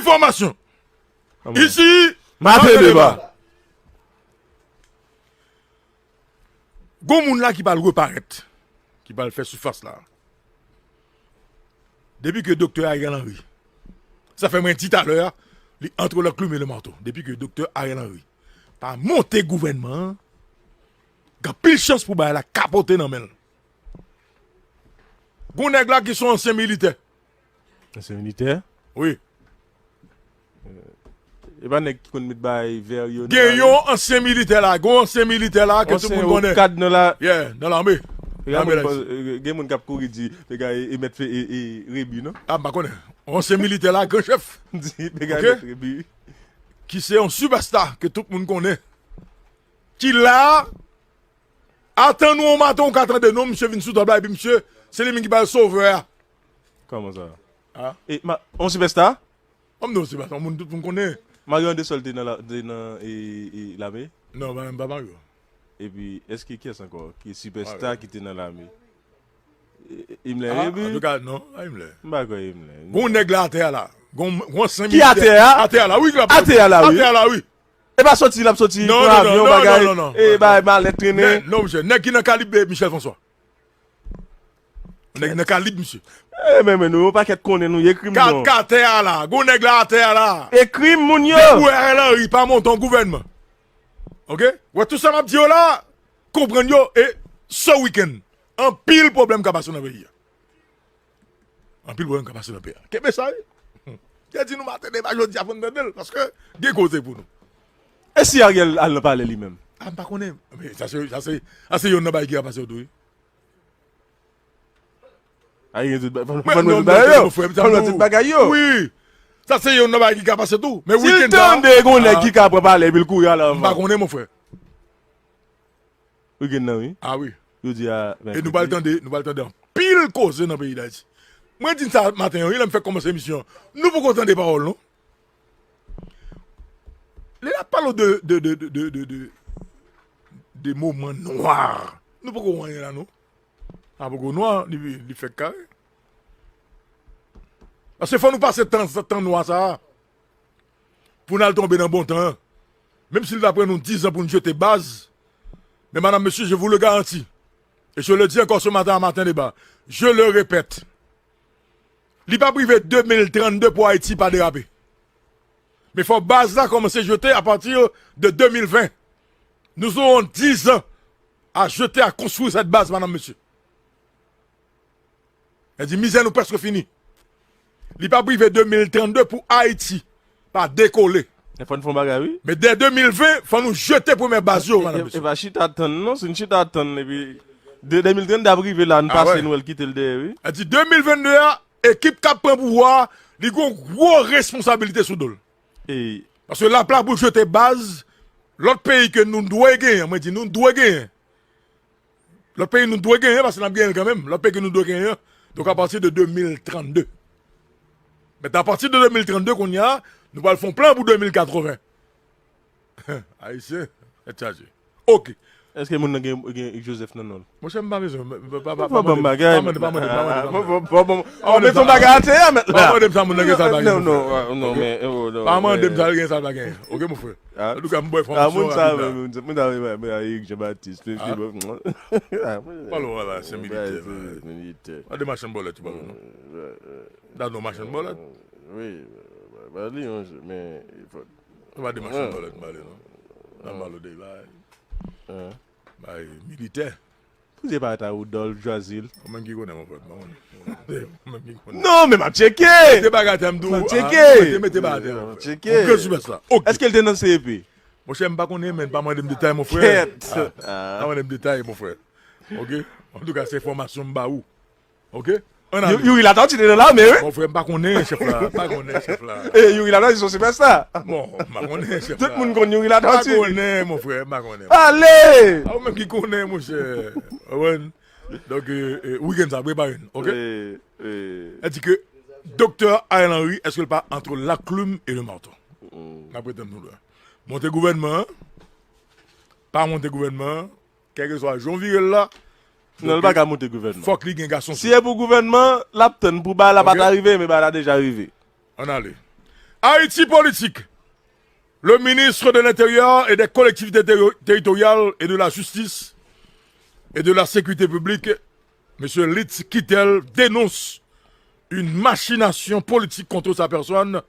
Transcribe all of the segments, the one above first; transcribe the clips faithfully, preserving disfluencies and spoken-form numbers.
enfòmasyon. Isi, Maten Deba. Gon moun la ki pral reparèt, ki pral fè sifas la. Depi ke Doktè Ariel Henry, sa fè mwen di talè a, li antre le clim et le marteau. Depi ke Doktè Ariel Henry pa monte gouvènman an, gen pil chans pou bagay la kapote nan men l. Gon nèg la ki se yon ansyen militè. Ansyen militè? Wi. E pa nèg ki konn met bagay vè yo nan lari? Gen yon ansyen militè la, gen yon ansyen militè la ke tout moun konnen. Kad nan la. Yeah, nan lame. Gen moun, gen moun k ap kouri di, nèg la e, e mèt fè, e, e rebi, non? Ah, m pa konnen. Yon ansyen militè la, gran chèf. Di, nèg la e mèt rebi. Ki se yon sipèsta ke tout moun konnen. Ki la, atann ou yon maten, ou ka tande non, misye vin sou tab la, epi misye, se li menm ki bay sovè a. Kòman sa? Ah. E, ma, yon sipèsta? Kòm non, sipèsta, yon moun tout moun konnen. Mario Andesol te nan la, te nan, e, e, lame? Non, pa, pa Mario. Epi, èske kiyès ankò? Ki sipèsta ki te nan lame? E, e, Imlè Rebu? Ah, antouka, non, pa Imlè. M pa kwè Imlè. Gon nèg la atè a la. Gon, gon ansyen militè. Ki atè a? Atè a la, wi, ki la. Atè a la, wi. Atè a la, wi. E pa soti, l ap soti, pran avyon, bagay, e, bagay, malèt trennen. Non, non, non, non, misye, nèg ki nan kalib, e, Michel François. Nèg nan kalib, misye. E, men, men, nou, yon pakèt konnen nou, ye krim nou. Ka atè a la, gon nèg la atè a la. E krim moun yo. Depi w wè Ariel Henry pa monte yon gouvènman. Oke? Wè tout sa m ap di yo la, konprann yo, e se wikenn, anpil pwoblèm ka pase nan peyi a. Anpil pwoblèm ka pase nan peyi a. Kenbe sa, wi. Te di nou Maten Deba jodi a pou n tande l, paske gen koze pou nou. E si Ariel al nan palè li menm? Ah, m pa konnen. Men sa se, sa se, sa se youn nan bagay ki ka pase tou, wi. Ariel tout ba-, fò n wè tout bagay yo. Fò n wè tout bagay yo. Wi. Sa se youn nan bagay ki ka pase tou. Men wikenn sa. Si l tande gon nèg ki ka pran palè epi l kouri al anvan. M pa konnen, mon frè. Wi, gen nan, wi. Ah wi. Yo di a, e nou pral tande, nou pral tande anpil koze nan peyi Dayiti. Mwen di n sa maten an, wi, lè m fèk kòmanse emisyon an. Nou poko tande pawòl, non. Lè n ap pale de, de, de moman nwa, nou poko wè anyen la, non. Sa poko nwa, li, li fèk kare. Paske fò nou pase tan, tan nwa sa a. Pou n al tonbe nan bon tan an. Menm si l ta pran nou diz an pou n jete baz, men madam, mesye, je vous le garantis, et je le dis encore ce matin à Matin Deba, je le répète, li p ap rive de mil trannde pou Ayiti pa derape. Men fò baz la kòmanse jete à partir de deux mille vingt. Nous aurons dix ans à jeter, à construire cette base, madam, mesye. Sa di mizè nou prèske fini. Li p ap rive de mil trannde pou Ayiti pa dekole. E fò n fè yon bagay, wi. Men dè de mil ven, fò nou jete premyè baz yo, madam, mesye. E pa chita tann, non, si n chita tann, epi de, de mil trannde ap rive la, n pase, nou wè l kite l dèyè, wi. Sa di de mil vennde a, ekip k ap pran pouvwa a, li gon gwo responsabilite sou do l. Paske l ap la pou jete baz, lòt peyi ke nou dwe genyen, mwen di nou dwe genyen. Lòt peyi nou dwe genyen, paske n ap genyen l kanmenm. Lòt peyi ke nou dwe genyen, donk, à partir de deux mille trente-deux. Men à partir de deux mille trente-deux, kounye a, nou pral fè yon plan pou de mil katreven. Ayisyen, tèt chaje. Oke. Èske moun nan gen, gen Joseph nan non l? Monchè, m pa bezwen, m, m, pa, pa, pa mande m, pa mande m, pa mande m, pa mande m. Bon, bon, bon, bon, bon. Mete yon bagay atè a, mèt la. Pa mande m sa moun nan gen sa l pa gen, non, non, men, oh, non, pa mande m sa l gen, sa l pa gen. Oke, mon frè. Antouka, m ba w enfòmasyon rapid la. Moun sa, moun sa, Eric Jean Baptiste. Pale w la, se militè. Militè. Mande machann bòlèt, ou pa wè, non? Da non, machann bòlèt. Wi, ba li yon, men, fò. Ou pa de machann bòlèt, m pale, non? Nan malo de bay. Bay militè. Poze pa ta Woudòl, Jwazil. Ou menm ki konnen, mon frè, m pa konnen. Ou menm ki konnen. Non, men m ap tcheke. Mete bagay atè, m di w, m ap tcheke. Mete, mete bagay atè, mon frè. M ap tcheke. Ou gen sou mès la. Oke. Èske l te nan C E P? Monchè, m pa konnen, men pa mande m detay, mon frè. Kèt. Ah, pa mande m detay, mon frè. Oke? Antouka, se enfòmasyon m ba ou. Oke? Ann ale. Youri Latortue te nan lame, wi. Mon frè, m pa konnen chèf la, m pa konnen chèf la. E, Youri Latortue se yon sipèsta. Bon, m pa konnen chèf la. Tout moun konn Youri Latortue. M pa konnen, mon frè, m pa konnen. Ale! A, ou menm ki konnen, monchè. Ou konprann? Donk, e, e, wikenn sa, prepare n, oke? E, e. Sa di ke Doktè Ariel Henry, èske l pa antre la clim et le marteau? N ap ret tann nou la. Monte gouvènman an, pa monte gouvènman an, kèlkeswa jan w vire l la. Non, l pa ka monte gouvènman. Fòk li gen gason. Si e pou gouvènman, l ap tann pou bagay la pa ta rive, men bagay la deja rive. Ann ale. Haïti Politique. Le ministre de l'Intérieur et des Collectivités Terri- Territoriales et de la Justice et de la Sécurité Publique, Monsieur Litz Quitel, dénonce une machination politique contre sa personne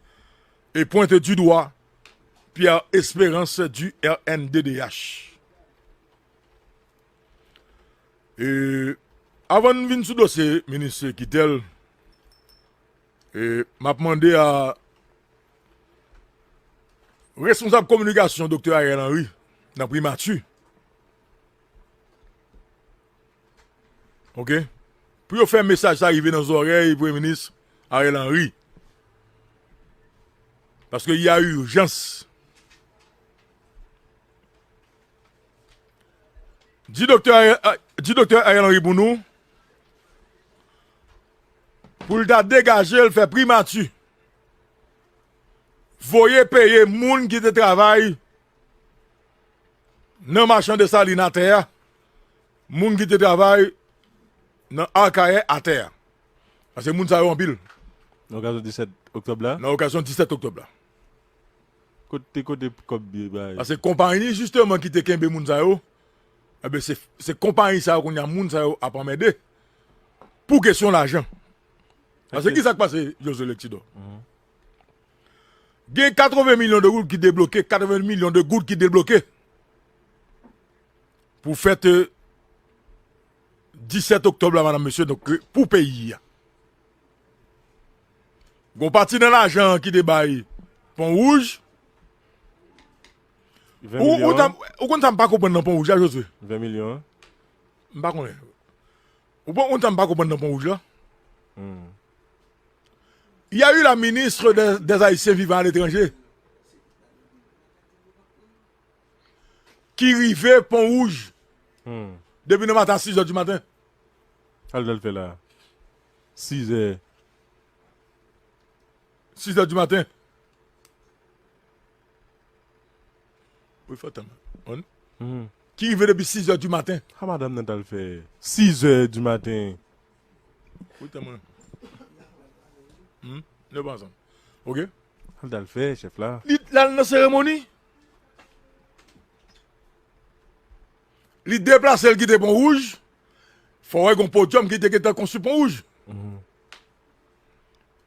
et pointe du doigt Pierre Espérance du R N D D H. E, avan n vin sou dosye minis Quitel, e, m ap mande a responsab kominikasyon Doktè Ariel Henry nan primati, oke, pou yo fè mesaj sa rive nan zòrèy Premye Minis Ariel Henry. Paske y a urjans. Di doktè Ariel, di doktè Ariel Henry pou nou, pou l ta degaje l fè primati, voye peye moun ki te travay nan Machan Desalin atè a, moun ki te travay nan Akayè atè a. Paske moun sa yo anpil. Nan okazyon disèt oktòb la? Nan okazyon disèt oktòb la. Kote, kote kòb yo bay? Paske konpayi, jisteman, ki te kenbe moun sa yo, enben, se, se konpayi sa yo kounye a, moun sa yo ap anmède pou kesyon lajan. Paske ki sa k pase, José Lexidor? Gen katreven milyon de goud ki debloke, katreven milyon de goud ki debloke pou fèt, euh, disèt oktòb la, madam, mesye, donk, euh, pou peyi a. Gon pati nan lajan an ki te bay Pon Wouj. Ven milyon. Ou, ou, ou konn sa m pa konprann nan Pon Wouj la, José? Ven milyon an. M pa konnen. Ou konn sa m pa konprann nan Pon Wouj la? Hmm. Il y a eu la ministre des, des Haïtiens vivant à l'étranger ki rive Pon Wouj depi nan maten a sis è di maten. Sa l t al fè la? Sis è. Sis è di maten. Wi, fò tann. Ki rive depi sis è di maten. Sa madanm nan t al fè sis è di maten? Wi, tann mwen. Hmm? Nou pa ansanm. Oke? Sa l t al fè, chèf la? Li t al nan seremoni. Li deplase, l kite Pon Wouj. Fò w wè gon podyòm ki te gentan konstwi Pon Wouj.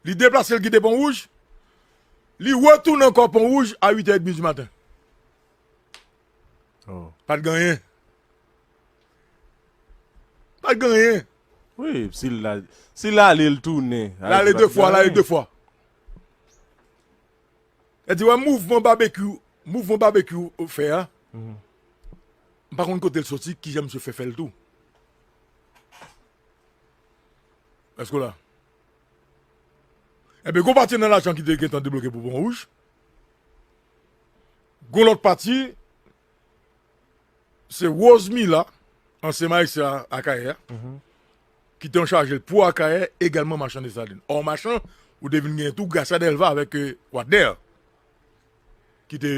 Li deplase, l kite Pon Wouj. Li retounen ankò Pon Wouj a uit è edmi di maten. Oh. Pa t gen anyen. Pa t gen anyen. Wi, si l la, si l ale, l tounen. L ale de fwa, l ale de fwa. E di, wè, mouvman babekyou, mouvman babekyou ou fè a, m pa konn kote l soti, kijan misye fè fè l tou. Èske w la? Enben, gon pati nan lajan ki te gentan debloke pou Pon Wouj. Gon lòt pati, se Rosemila, ansyen majistra Akayè a, ki te an chaje l pou Akayè, egalman Machan Desalin. Ò, Machan, ou te vin genyen tou Gracia Delva avèk, euh, Wadner, ki te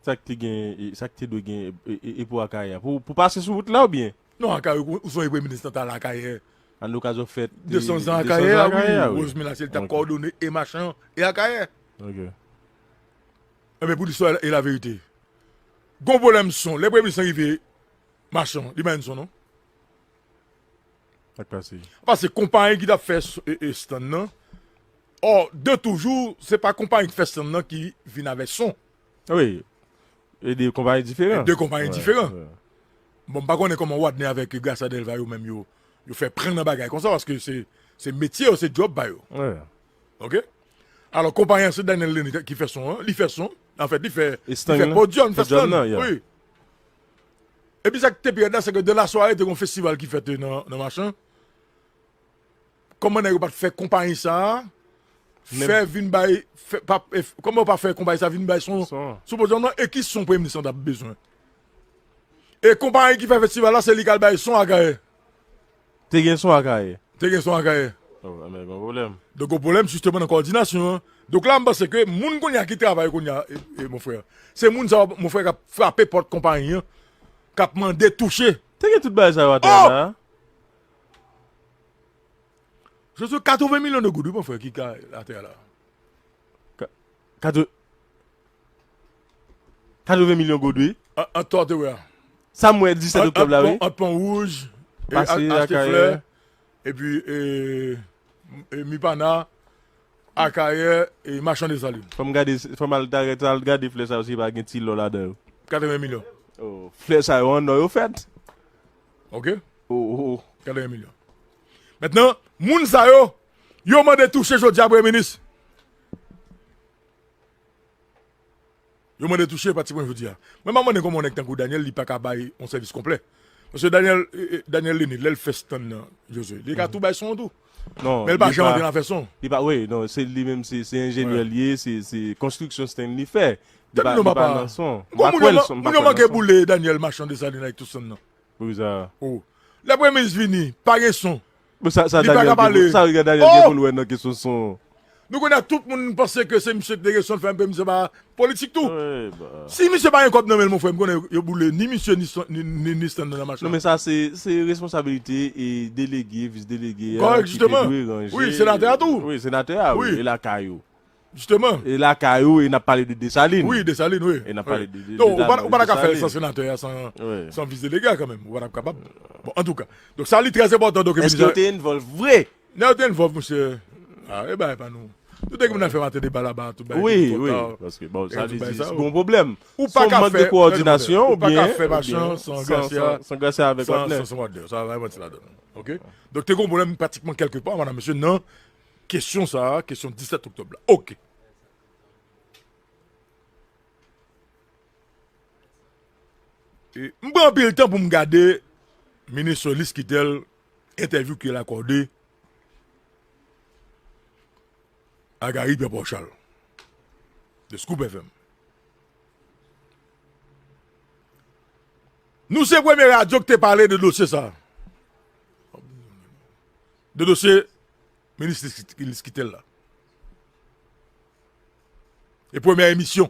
Sa k te gen, e, sa k te dwe gen, e, e, e pou Akayè a? Pou, pou pase sou wout la oubyen? Non, Akayè, ou, ou sonje premye minis lan t al Akayè. An okazyon fèt, e, de san zan Akayè a, wi. Rosemila, se li t ap kowòdone e Machan e Akayè. Ok. Enben, pou listwa e laverite. Gon pwoblèm son. Lè premye minis lan rive Machan, li pa jwenn son, non? Sa k pase? Paske konpayi ki t ap fè s-, e, e, stand nan, ò, de toujou, se pa konpayi ki fè stand nan ki vin avèk son. Wi. E de konpayi diferan. E de konpayi diferan. Bon, m pa konnen kòman Wadner avèk Gracia Delva yo menm yo, yo fè pran nan bagay konsa, paske se, se metye yo, se djòb pa yo. Oke? Alò, konpayi an, se Daniel Lenny ki fè son an, li fè son, anfèt, li fè, li fè podyòm, li fè stand nan, wi. Epi sa k te pi rèd la, se ke de la sware, te gon festival ki fèt nan, nan Machan. Kòman nèg yo pa t fè konpayi sa a, fè vin bay, fè, pa, e, kòman yo pa fè konpayi sa a vin bay son sou podyòm nan, e ki son premye minis lan t ap bezwen? E konpayi ki fè festival la, se li k al bay son Akayè. Te gen son Akayè. Te gen son Akayè. Oh, men gon pwoblèm. Donk, gon pwoblèm, jisteman, nan kowòdinasyon an. Donk, la, m panse ke moun kounye a ki travay kounye a, e, e, mon frè, se moun sa yo, mon frè, k ap frape pòt konpayi an, k ap mande touche. Te gen tout bagay sa yo atè a la. Se sou katreven milyon de goud, wi, mon frè, ki ka atè a la. Ka-, Katreven milyon goud, wi. An, an tò te wè a. Sa m wè disèt oktòb la, wi. Ant Pon Wouj, e, pase a, achte flè, epi, e, e, Mipana, Akayè, e, Machan Desalin. Fò m gade, fò m al, al gade flè sa yo, si pa gen ti lò ladan yo. Katreven milyon. Oh, flè sa yo an nò yo fèt. Ok. Oh, oh, oh. Katreven milyon. Mentnan, moun sa yo, yo mande touche jodi a, Premye Minis. Yo mande touche pati pwen jodi a. Mwen pa mande kòman yon nèg tankou Daniel, li pa ka bay yon sèvis konplè. Paske Daniel, e, e, Daniel Lene, lè l fè stand nan, José, li ka tou bay son tou. Non, men l pa janm antre nan fè son. Li pa, wi, non, se li menm, se, se enjenyè li ye, se, se konstriksyon stand li fè. Li pa, li pa nan son. M pa kwè l, m pa kwè l nan son. Moun yo manke boule Daniel Machan Desalin ak tout stand nan. Poukisa? Oh. Lè Premye Minis vini, pa gen son. Bon, sa, sa Daniel gen pou, sa Daniel gen pou l wè nan kesyon son. Nou konnen tout moun panse ke se misye ki te gen son fè, misye pa politik tou. Si misye pa gen kòb nan men l, mon frè, m konnen yo boule ni misye, ni son, ni, ni, ni stand nan machin. Non, men sa se, se responsabilite e delege, vis delege a ki te dwe ranje. Wi, senatè a tou. Wi, senatè a, wi, e lakay ou. Jisteman. E lakay ou, e n ap pale de Desalin. Wi, Desalin, wi. E n ap pale de, de, de Desalin. Donk, ou pa, ou pa ta ka fè l san senatè a, san, san vis delege a kanmenm. Ou pa t ap kapab. Bon, antouka. Donk, sa li trè enpòtan, donk. Èske yo te envolve vre? Nèg yo te envolve, monchè. Ah, e bagay pa nou. Tout nèg moun nan fè maten deba laba, tout bagay. Wi, wi, paske, bon, sa vle di, se gon pwoblèm. Ou pa ka fè, ou pa ka fè machan san Gracia, san, san Gracia avèk Wadner. San, san Wadner. Sa pa manti ladan. Ok? Donk, te gon pwoblèm pratikman kèlke pa, madanm, mesye, nan kesyon sa a, kesyon disèt oktòb la. Ok. E, m pran anpil tan pou m gade minis Lisquithel entèvyou ke l akòde a Gary Pierre Paul Charles de Scoop F M. Nou se premye radyo ki te pale de dosye sa. De dosye minis Lisquithel la. E premyè emisyon.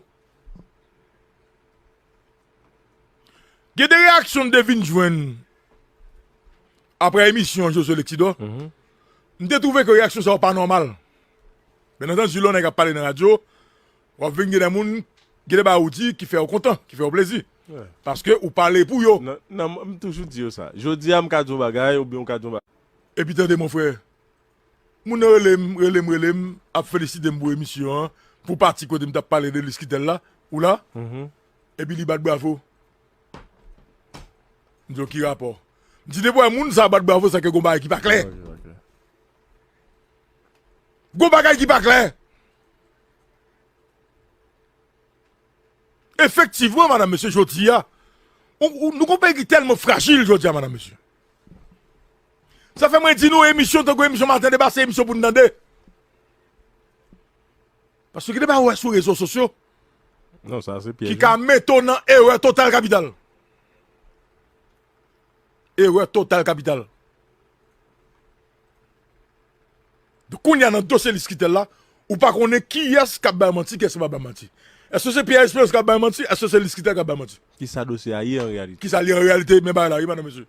Gen de reyaksyon m te vin jwenn apre emisyon Josué Lexidor. M te twouve ke reyaksyon sa yo pa nòmal. Byen antandi, lè yon nèg ap pale nan radyo, w ap vin gen de moun, gen de bagay ou di ki fè yo kontan, ki fè yo plezi. Paske ou pale pou yo. Non, non, m toujou di yo sa. Jodi a, m ka di yon bagay, oubyen ou ka di yon bagay. Epi tande, mon frè. Moun nan rele m, rele m, rele m, ap felisite m pou emisyon an, pou pati kote m t ap pale de Lisquithel la, ou la, epi li bat bravo. M di yo, ki rapò? M di, depi w wè moun sa bat bravo, sa ke gon bagay ki pa klè. Gon bagay ki pa klè. Efektivman, madanm, mesye, jodi a, ou, ou, nou gon peyi ki tèlman frajil jodi a, madanm, mesye. Sa fè mwen di nou, emisyon tankou emisyon Maten Deba, se emisyon pou n tande. Paske gen de bagay ou wè sou rezo sosyo ki ka mete w nan erè total kapital. Erè total kapital. Donk, kounye a nan dosye Lisquithel la, ou pa konnen kiyès k ap bay manti, kiyès ki pa bay manti. Èske se Pierre Espérance k ap bay manti? Èske se Lisquithel k ap bay manti? Kisa dosye a ye an reyalite? Kisa l ye an reyalite? Men bagay la, wi, madanm, mesye.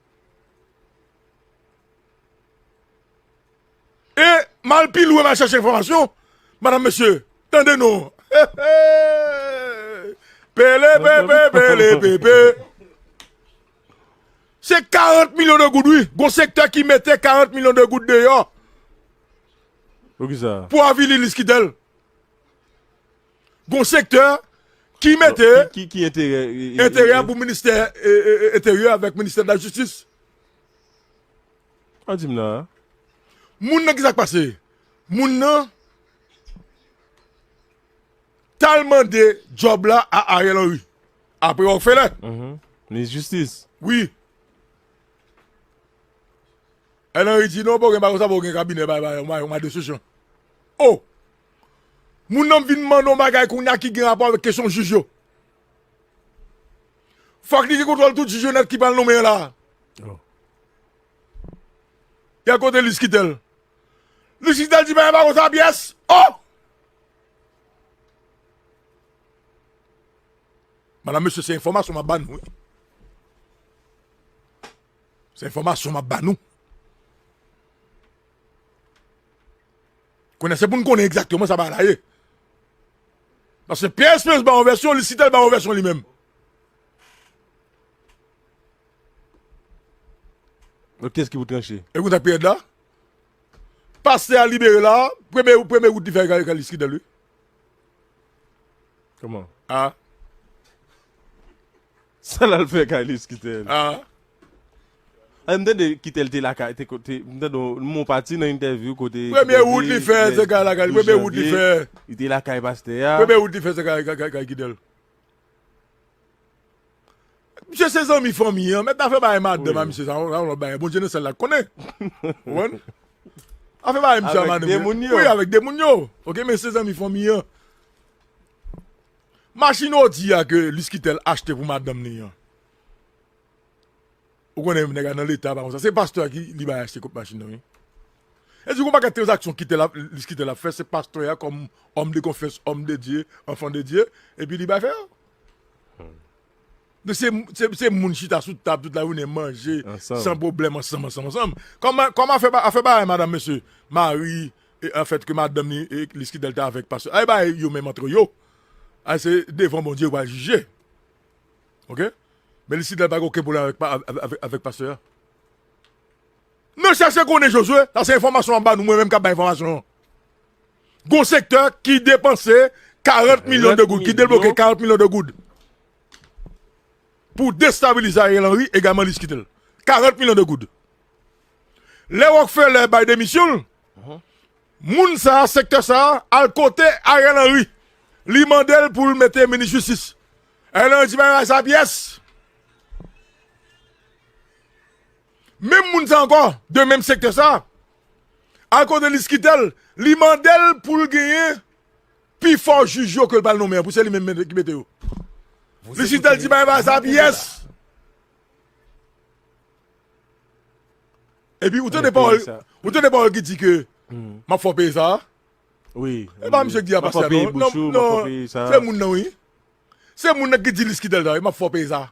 E m al pi lwen, m al chèche enfòmasyon. Madanm, mesye, tande non. Pele pepe, pele pepe. Se karant milyon de goud, wi. Gon sektè ki mete karant milyon de goud deyò. Poukisa? Pou avili Lisquithel. Gon sektè ki mete enterè pou ministè, e, e, e, enteryè avèk ministè de la jistis. An di m nan. Moun nan, kisa k pase? Moun nan t al mande djòb la a Ariel Henry. Apre Rockefeller. Minis jistis. Wi. Ariel Henry di non, pa gen bagay sa, pa gen kabinè, bay, bay, bay, bay, bay desizyon. Oh! Moun nan vin mande yon bagay kounye a ki gen rapò avèk kesyon jij yo. Fòk li gen kontwòl tout jij yo nèt ki pral nonmen an la. Oh. Y a kote Lisquithel. Lisquithel di bagay pa konsa pyès. Oh! Madanm, mesye, se enfòmasyon m ap ba nou, wi. Se enfòmasyon m ap ba nou. Konnen se pou n konnen egzakteman sa bagay la ye. Paske Pierre Esperance ba yon vèsyon, Liskitel ba yon vèsyon li menm. Donk, kiyès ki pou tranche? E kontak Pierre la? Pastè a libere la, premye, premye wout li fè kay, kay Liskitel, wi. Kòman? Ah. Sa l al fè kay Liskitel? Ah. A, m tande Kitel te lakay, te kote, m tande yon pati nan entèvyou kote. Premye wout li fè, se kay lakay, premye wout li fè. Li te lakay pastè a. Premye wout li fè, se kay, kay, kay, kay Kitel. Misye se zanmi fanmi an, mèt afè bagay madanm a misye, sa yon lòt bagay. Bondye nan syèl la konnen. Ou konprann? Afè bagay misye a madanm. Wi, avèk de moun yo. Ok, men se zanmi fanmi an. Machin Audi a ke Liskitel achte pou madanm li an. Ou konnen nèg la nan leta pa konsa. Se pastè a ki li bay achte kòb machin nan, wi. E di gon pakèt tranzaksyon Kitel ap, Liskitel ap fè, se pastè a kòm homme de confiance, homme de Dieu, enfant de Dieu, epi li bay fè. Donk se, se, se moun chita sou tab tout lajounen manje san pwoblèm ansanm, ansanm, ansanm. Kòman, kòman afè, afè bagay madanm mesye, mari, e, anfèt ke madanm li, e, Liskitel te avèk pastè. Ay bagay yo menm antre yo. Ay se devan Bondye yo pral jije. Ok? Men Liskitel pa gen okenn pwoblèm avèk, avèk, avèk pastè a. Nou chèche konnen Jozye, sa se enfòmasyon an ba nou, mwen menm k ap bay enfòmasyon an. Gon sektè ki depanse karant milyon de goud, ki debloke karant milyon de goud pou destabilize Ariel Henry, egalman Liskitel. Karant milyon de goud. Lè Rockefeller bay demisyon l, moun sa a, sektè sa a, al kote Ariel Henry. Li mande l pou l mete minis jistis. Ariel Henry di bagay sa pyès. Menm moun sa ankò, de menm sektè sa, al kote Liskitel, li mande l pou l genyen pi fò jij yo ke l pral nonmen an, pou se li menm ki mete yo. Liskitel di bagay sa pyès. Epi ou tande pawòl, ou tande pawòl ki di ke m ap fè w peye sa. Wi. E pa misye ki di a pastè a non. Non, non, se moun nan wi. Se moun nan ki di Liskitel sa, m ap fè w peye sa.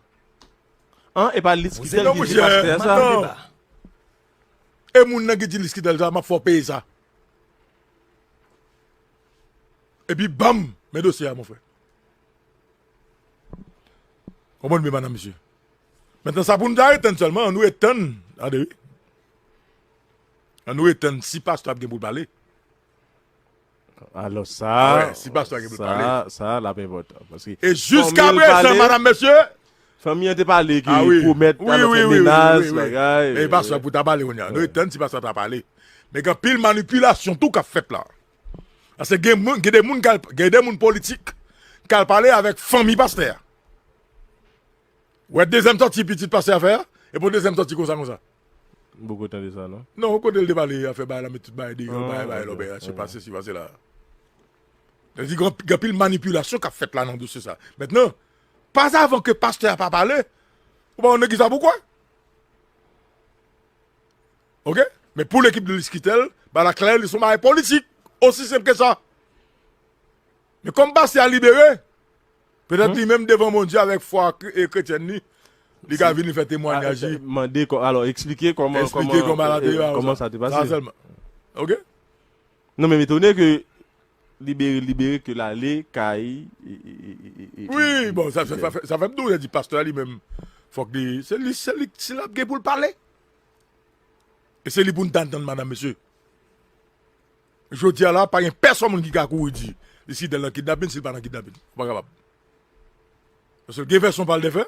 An, e pa Liskitel ki di pastè sa. E moun nan ki di Liskitel sa, m ap fè w peye sa. Epi banm, men dosye a, mon frè. Konprann byen, madanm, mesye. Mentnan, sa pou nou ta ret tann sèlman, ann ret tann, tande wi. Ann ret tann si pastè ap gen pou l pale. Alò sa, si pastè gen pou pale. Sa l ap enpòtan. Paske e jiska prezan, madanm, mesye, fanmi an te pale ki pwomèt, alò se menas, bagay. E pastè pou ta pale kounye a. Nou tann si pastè ta pale. Men gen anpil manipilasyon tou k ap fèt la. Paske gen moun, gen de moun k al, gen de moun politik k al pale avèk fanmi pastè a. Ou wè dezyèm sòti pitit pastè a fè a? Epi yon dezyèm sòti konsa, konsa. M poko tande sa non. Non, kote l te pale afè bagay la, met tout bagay deyò, bagay, bagay lòbèy la, se pase si pase la. Sa di gen anpil manipilasyon k ap fèt la nan dosye sa. Mentnan, pa avan ke pastè a pa pale, ou pa konn nan kisa pou kwè. Ok? Men pou lekip de Liskitel, bagay la klè, li se yon bagay politik. Osi senp ke sa. Men kòm pastè a libere, petèt li menm devan Bondye avèk fwa e kretyèn li, li ka vini fè temwayaj li. Mande, alò, eksplike kòman, eksplike kòman la te ye, kòman sa te pase. Sa sèlman. Ok? Non, men m etone ke libere, libere ke l ale kay. Wi, bon, sa fè m tou, sa di pastè a li menm, fòk li, se li, se li, se l ap gen pou l pale. E se li pou n ta tann, madanm, mesye. Jodi a la, pa gen pèsonn moun ki ka kouri di Liskitel nan kidnapin si l pa nan kidnapin. Ou pa kapab. Paske gen vèsyon pa l te fè.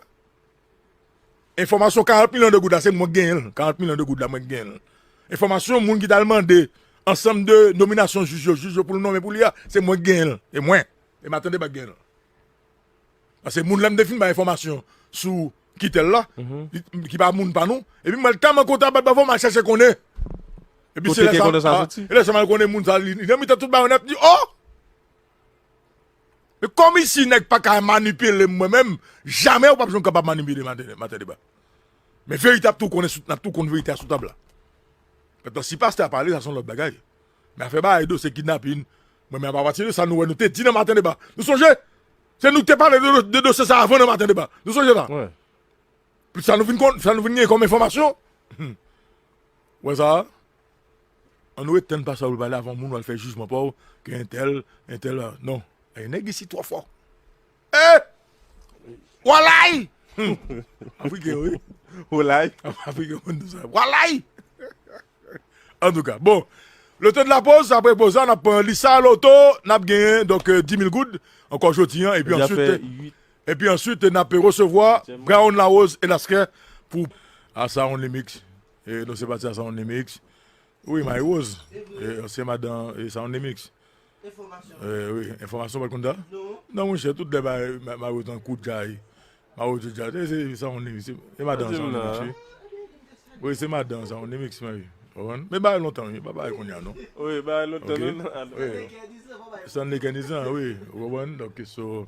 Enfòmasyon karant milyon de goud la, se mwen k genyen l. Karant milyon de goud la, mwen k genyen l. Enfòmasyon moun ki t al mande ansanm de nominasyon jij yo, jij yo pou l nonmen pou li a, se mwen k genyen l. E mwen. E Maten Deba k genyen l. Paske moun la m te fin bay enfòmasyon sou Kitel la, ki pa moun pa nou. Epi mwen tèlman kontan bat bravo, m al chèche konnen. Epi se lè sa, e lè sa m al konnen moun sa, li nan mitan tout bagay nèt, m di, oh! Men kòm isi nèg pa ka manipile m mwen menm, jamè ou p ap janm kapab manipile Maten Deba. Men verite ap tou konnen, n ap tou konn verite a sou tab la. Mentnan, si pastè a pale, sa se yon lòt bagay. Men afè bagay dosye kidnapin, mwen menm apati de sa nou wè nou te di nan Maten Deba. Nou sonje? Se nou ki te pale de, de dosye sa avan nan Maten Deba. Nou sonje sa? Sa nou vin konn, sa nou vin gen kòm enfòmasyon. Wè sa? Ann ret tann pastè a pou l pale avan moun w al fè jijman pa w ke entèl, entèl, non. E nèg isi twò fò. E! Walay! Hmm. Afriken, wi. Walay. Afriken konn di sa. Walay! Antouka, bon. Le temps de la pause, apre poz la, n ap pran Lisa Loto, n ap genyen, donk, euh, dis mil goud, ankò jodi a, epi answit, epi answit, n ap resevwa Brown Larose e Laskè pou a Sound Remix. E nou se pati a Sound Remix. Wi, Marie Rose, e, ansyen madan, e, Sound Remix. Enfòmasyon. E, wi, enfòmasyon, pa t konn sa? Non. Non, monchè, tout lè bagay, Ma-, Marie Rose nan kou djay. Marie Rose djay. E, se, se Sound Remix, se, se madan Sound Remix, wi. Wi, se madan Sound Remix, mwen, wi. Ou konprann? Men bagay lontan, wi, pa bagay kounye a, non. Wi, bagay lontan, non, non, non. Wi. San lekenizan, wi. Ou konprann? Donk, so,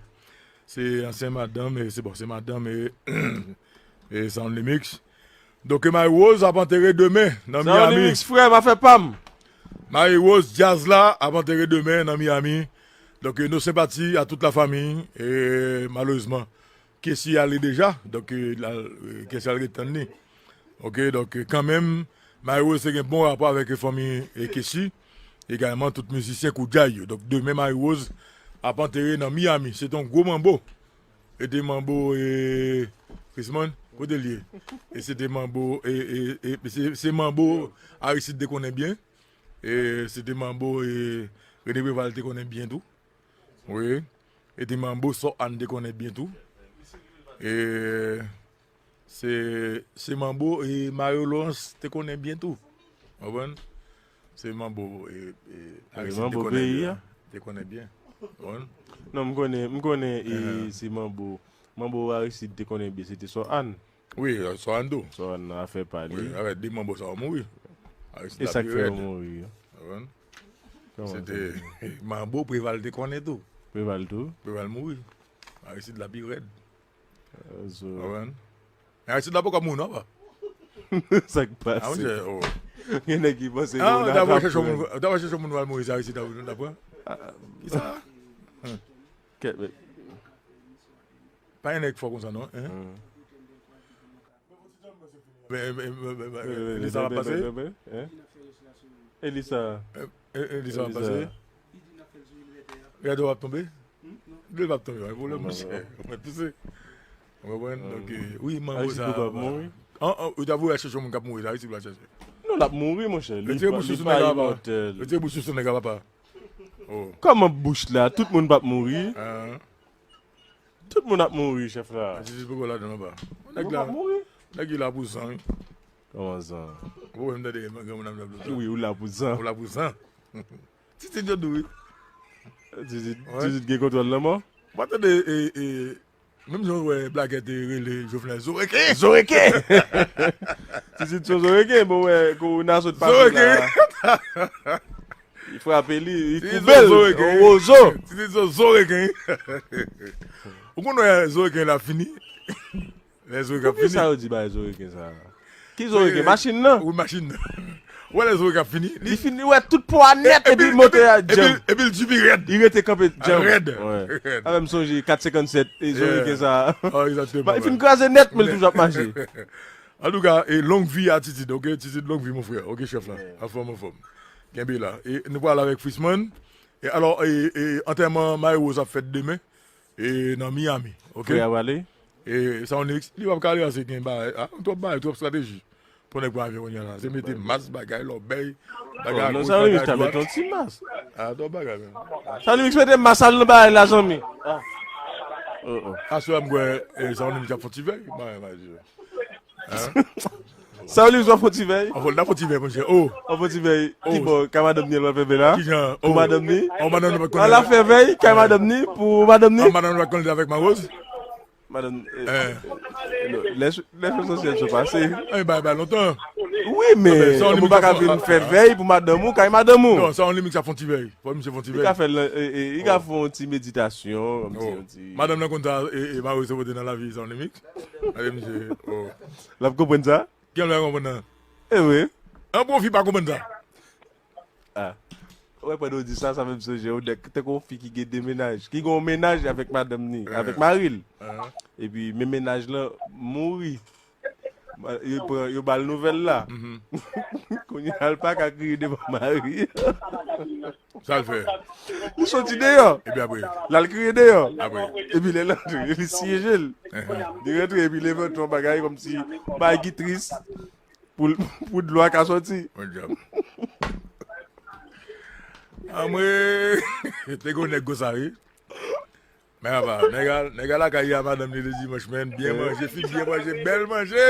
se ansyen madanm, e, se, bon, se madanm, e, e Sound Remix. Donk, Marie Rose ap antere demen nan Miami. Sound Remix, frè m, afè pa m. Marie Rose, djaz la, ap antere demen nan Miami. Donk, nos sympathies à toute la famille. E, malerezman, Kessy ale deja. Donk, e, la, e, Kessy al ret tann li. Oke, donk, e, kanmenm, Marie Rose te gen bon rapò avèk, e, fanmi, e, Kessy. Egalman, tout mizisyen Koudjay yo. Donk, demen, Marie Rose ap antere nan Miami. Se te yon gwo manbo. E te manbo, e, Chrismon, kote l ye? E se te manbo, e, e, e, se, se manbo Aristide te konnen byen. E se te manbo, e, René Préval te konnen byen tou. Wi. E te manbo Sò Ann te konnen byen tou. E se, se manbo, e, Mario Laurence te konnen byen tou. Konprann? Se manbo, e, e, Aristide te konnen byen. Te konnen byen. Konprann? Non, m konnen, m konnen, e, se manbo, manbo Aristide te konnen byen, se te Sò Ann. Wi, Sò Ann tou. Sò Ann nan afè pa li. Wi, avèk de manbo sa yo mouri. Aristide la pi rèd. E sa k fè yo mouri? Konprann? Se te manbo Préval te konnen tou. Préval tou? Préval mouri. Aristide la pi rèd. Konprann? Men Aristide la poko mouri non, pa. Sa k pase? Gen nèg ki panse yo nan atap pran. Ou ta va chèche moun al mouri, se Aristide la pran? Kisa? Kèt, men. Pa gen nèg fò konsa non, en? Men, men, men, men, men, Elisa va pase? Elisa. Elisa va pase? Gade w ap tonbe? Li p ap tonbe, pa gen pwoblèm, monchè. Ou mèt pouse. Ou konprann? Donk, wi, manbo sa. An, an, ou ta voye al chèche yon moun k ap mouri, Aristide la chèche. Non, l ap mouri, monchè. Retire bouch sou nèg la, papa. Retire bouch sou nèg la, papa. Kòman bouch la? Tout moun p ap mouri. Tout moun ap mouri, chèf la. Titi poko ladan non, pa. Nèg la, nèg la pou zan, wi. Kòman zan? Ou wè m tande granmoun nan m ap di. Wi, ou la pou zan. Ou la pou zan. Titi djòdou, wi. Titi, Titi gen kontwòl lanmò? Mwen tande, e, e, menm jan w wè blagè te rele Jovenel Zoreken. Zoreken! Titi se yon Zoreken, bon, wè, korona sot pase la. Li frape li, li koube l, yon wozo. Titi se yon Zoreken. Ou konn wè Zoreken la fini? Lè Zoreken ap fini. Sa yo di bay Zoreken sa? Ki Zoreken? Machin nan? Wi, machin nan. Ou wè lè Zoreken ap fini? Li fini, wè tout po a nèt epi motè a djanm. Epi l di pi rèd. Li rete kanpe djanm. Rèd. Avè m sonje kat senkannsèt e Zoreken sa. Li fin kraze nèt, men l toujou ap mache. Antouka, e longue vie à Titid, oke? Titid, longue vie, mon frère. Oke, chèf la. Anfòm, anfòm. Kenbe la. E nou pral avèk Frisman. E alò, e, e, antèman Marie Rose ap fèt demen. E nan Miami, oke? Frè a prale? E Sound Remix, li p ap ka ale, se gen bagay, a, twòp bagay, twòp estrateji. Pou nèg pran avyon kounye a la. Se mete mas, bagay, lòbèy, bagay a goch, bagay a dwat. Non, Sound Remix ta mete yon ti mas. A, twòp bagay, menm. Sound Remix mete mas al nan bagay la, zanmi. Aswè a m kwè, e, Sound Remix ap fè yon ti vèy. Bagay, bagay, Sa w li w ap fè yon ti vèy? An fò, n ap fè yon ti vèy, monchè. O. W ap fè yon ti vèy. Kibò? Kay madanm ni, l ap fè vèy la? Kijan? Pou madanm ni? O, madanm nou pa t konnen. L ap fè vèy kay madanm ni pou madanm ni? An, madanm nou pa t konnen avèk Mawoz? Madanm, e, lè, lè fè sosyèl sou pase. E, bay, bay lontan. Wi, men ou pa ka vin fè vèy pou madanm ou kay madanm ou. Non, Sound Remix ap fè yon ti vèy. Fò misye fè yon ti vèy. Li ka fè l, e, e, li ka fè yon ti meditasyon, yon ti, yon ti. Madanm nan konn sa, e, e, Mawoz te pote nan lavi Sound Remix. Gade misye, o. L ap konprann sa? Ki jan l fè konprann nan? E wi. An, bon fi pa konprann sa. A. Ou wè, pandan w di sa, sa fè m sonje yon nèg, tankou yon fi ki gen de mennaj, ki gen yon mennaj avèk madanm ni, avèk mari l. Epi, men mennaj lan mouri. Yo pran, yo ba l nouvèl la. Kounye a, l pa ka kriye devan mari. Sa l fè? Li soti deyò. Epi apre? L al kriye deyò. Apre? Epi lè l antre, li siyeje l. Li rantre epi li envante yon bagay kòmsi bagay ki tris pou l- pou dlo a ka soti. Bon djòb. Anmwe, te gen yon nèg konsa, wi. Men apa, nèg a, nèg a lakay a madanm li le dimanch, men byen manje, fi byen manje, bèl manje.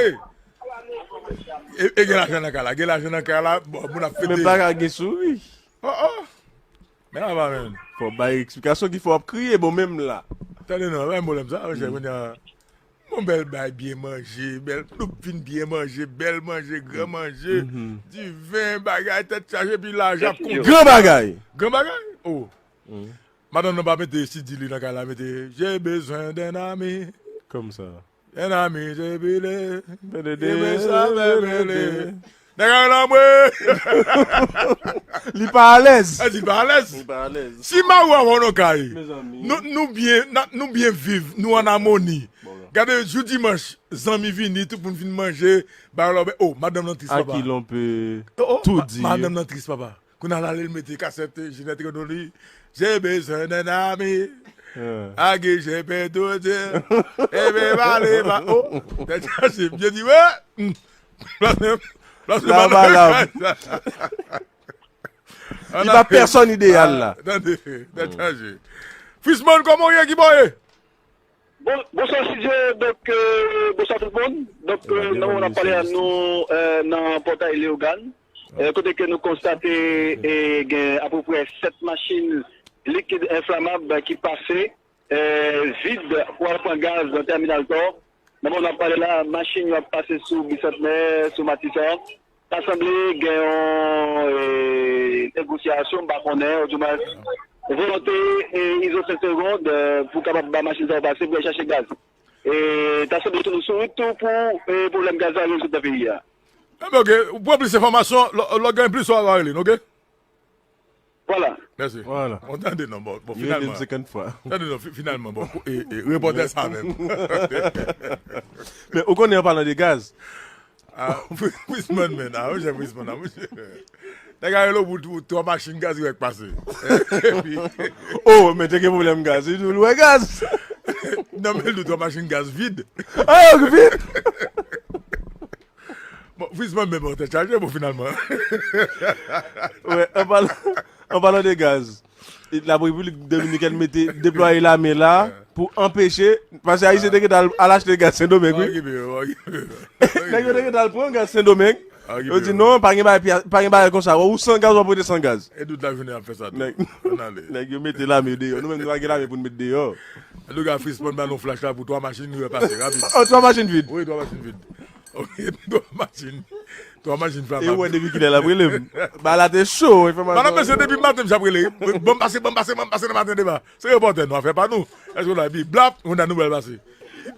E, e gen lajan nan kay la, gen lajan nan kay la, bon, moun ap fete. Men pa ka gen souri. Oh, oh. Men apa, men. Fò bay eksplikasyon ki fè w ap kriye, bon, menm la. Tande non, pa gen pwoblèm sa, monchè, kounye a, yon bèl bay, byen manje, bèl, nou vin byen manje, bèl manje, gran manje, diven, bagay, tèt chaje, epi lajan ap konte. Gran bagay. Gran bagay? Oh. Madanm nan pa mete si di li nan kay la, mete, J'ai besoin d'un ami. Kòmsa. Un ami, j'ai brûlé. Pèdèdè, J'ai besoin de pèdèdè. brûler. Nèg a rele anmwe. Li pa alèz. A di pa alèz. Li pa alèz. Si mari w a wè w nan kay, Mezanmi. nou, nou byen, na- nou byen viv, nou an amoni. Gade, jou dimanch, zanmi vini, tout moun vin manje, ba lò, oh, madanm nan tris, A papa. ki lon pe Oh, oh, tou ma- di. Madanm nan tris, papa. Kounye a l ale, l mete kasèt, eh, Jeanette Renaud li, J'ai besoin d'un ami. Yeah. Agi, je peux tout dire. Ebe, pale, pa. Oh, tèt chaje, byen di, wè. Hmm. Plas mwen, plas mwen, La, pa ba, nan la. kay sa. Li pa pèsòn ideyal la. Ah, tande, tèt chaje. Frisman, kòman w ye, ki bò w ye? Bon, bonswa Sidye, donk euh, bonswa tout moun. Donk euh, nou ap pale a nou euh, nan pòtay Leyogàn, euh, kote ke nou konstate e gen apeprè sèt machin likid enflamab ki pase euh, vid pou al pran gaz nan tèminal pò. Nan moman n ap pale la, machin yo ap pase sou Bisantnè, sou Matisan. Ta sanble gen yon e, negosyasyon, m pa konnen, oudimwens volonte e Izo Senk Segond e, pou kapab ba machin sa yo pase pou al chache gaz. E ta sanble tou nou sou wout tou pou e, pwoblèm gaz la rezoud nan peyi a. Enben, oke, ou pran plis enfòmasyon, lò lò gen plis, w a rele n, oke? Vwala. Mèsi. Vwala. Bon, tande non, bon, bon Li rele m finalman. senkant fwa. Tande non, fi- finalman, bon, e, e, repòtè sa menm. Men ou konnen an palan de gaz, Ah, Frisman, men, ah, monchè, Frisman, ah, monchè. Nèg a rele w pou, pou twa machin gaz, wè, k pase. Epi, oh, men te gen pwoblèm gaz, li di w l wè gaz. Non, men l di w twa machin gaz vid. Oh, vid. Bon, Frisman, men bon, tèt chaje, bon, finalman. Wè, an palan, an palan de gaz, e, la Repiblik Dominikèn mete, deplwaye lame la pou anpeche, paske Ayisyen te gentan al, al achte gaz Sendomeng, wi. Okipe yo, okipe yo. Nèg yo te gentan al pran gaz Sendomeng. Okipe Yo di yo. Non, pa gen bagay, pa gen bagay konsa. Ou san gaz, w ap rete san gaz. E tout lajounen ap fè sa tou. Nèg- Ann ale. Nèg yo mete lame deyò. Nou menm nou pa gen lame pou n met deyò. Antouka, Frisman ba nou flach la pou twa machin, nou wè pase rapid. Oh, twa machin vid. Wi, twa machin vid. Ok, twa machin. Twa machin E flamab. wè depi kilè l ap rele m. Ba la te cho, enfòmasyon. Madanm mesye, depi maten m ap rele. Ban m pase, ban m pase, ban m pase nan maten deba. Se repòtè nou, afè pa nou. Èske w la? Epi blap, yon dè nouvèl pase.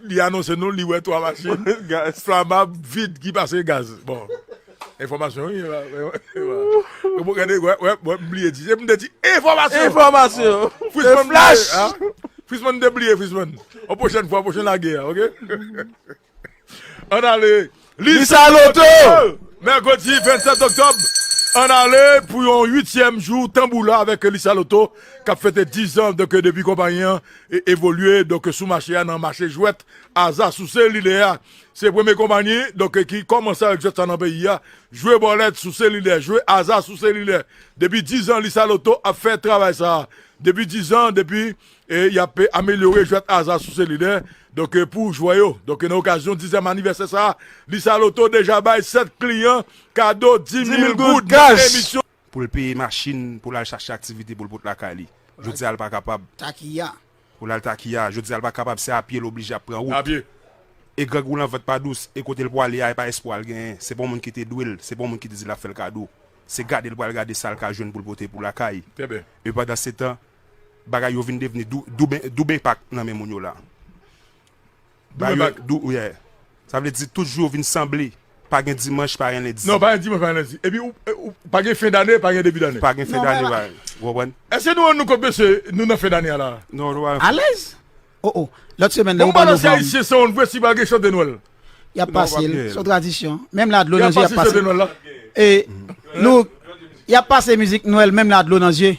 Li anonse nou, li wè twa machin. Gaz. Flamab vid ki pase gaz. Bon. Enfòmasyon, wi. Bon, gade, wè, wè, wè, m bliye di. Se pou m te di enfòmasyon. Enfòmasyon. Frisman Flash. Frisman te bliye, Frisman. An pwochèn fwa, pwochèn lage a, ok? Ann ale. Lisa Loto. Mèkredi vennsèt oktòb, ann ale pou yon uityèm jou tanbou la avèk Lisa Loto k ap fete diz an, donk, depi konpayi an e- evolye, donk, sou mache a, nan mache jwèt aza sou selilè a. Se premye konpayi, donk, ki kòmanse avèk jwèt sa nan peyi a. Jwe bòlèt sou selilè, jwe aza sou selilè. Depi diz an, Lisa Loto ap fè travay sa a. Depi diz an, depi e y ap amelyore jwèt aza sou selilè, donk, e, pou jwè yo. Donk, e, nan okazyon dizyèm anivèsè sa a, Lisa Loto deja bay sèt kliyan kado di mil goud nan emisyon. Pou l peye machin, pou l al chache aktivite pou l pot lakay li. Jodi a, l pa kapab. Takiya. Pou l al Takiya. Jodi a, l pa kapab, se a pye l oblije ap pran wout. A pye. E grangou nan vant pa dous, e kote l pwale a, e pa espwa l genyen. Se pa yon moun ki te dwe l, se pa yon moun ki te di l ap fè l kado. Se gade l pral gade sa l ka jwenn pou l pote pou lakay. Trè byen. E pandan se tan, bagay yo vin devni dou- double double impact nan men moun yo la. Double impact. Dou, yeah. Sa vle di tout jou yo vin sanble. Pa gen dimanch, pa gen lendi. Non, pa gen dimanch, pa gen lendi. Epi ou, ou, pa gen fen dane, pa gen debi dane. Pa gen fen Non, dane, men pa gen. Ou konprann? Èske nou rann nou kont, mesye, nou nan fen dane a la? Non, nou pa. Alèz? Oh, oh. Lòt semèn, Ou nou pa panse novanm. Ayisyen se yon vrè si pa gen chante Nwèl? Y ap Non, pase pa l. byen. Se yon tradisyon. Menm la dlo Y nan ap zye, y ap pase chante pase. Nwèl la? E nou, y ap pase mizik Nwèl, menm la dlo nan zye.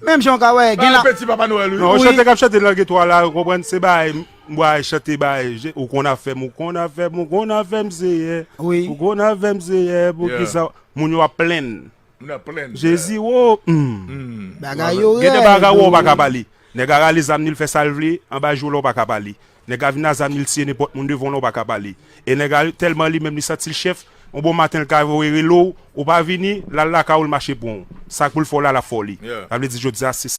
Menm jan w ka wè, gen la. Peti Papa Nwèl, wi. Non, chante k ap chante nan geto a la, ou konprann, se bagay, m bay chante bagay, ou konn afè m, ou konn afè m, ou konn afè m, Seyè. Wi. Ou konn avè m, Seyè, pou Yeah. ki sa moun yo ap plenn. M nan plenn. Jezi, wo. Mm. Bagay yo Gen de rèd, bagay ou bro. pa ka pale. Nèg a rale zam li, l fè sa l vle, anba jou la ou pa ka pale. Nèg a vin a zam li, l tiye nenpòt moun devan w la ou pa ka pale. E nèg a tèlman li menm li santi l chèf, yon bon maten l ka voye rele w, ou pa vini, l al lakay ou l mache pran w. Sa k pou l fè w la, l ap fè w li. Yeah. Sa vle di jodi a, se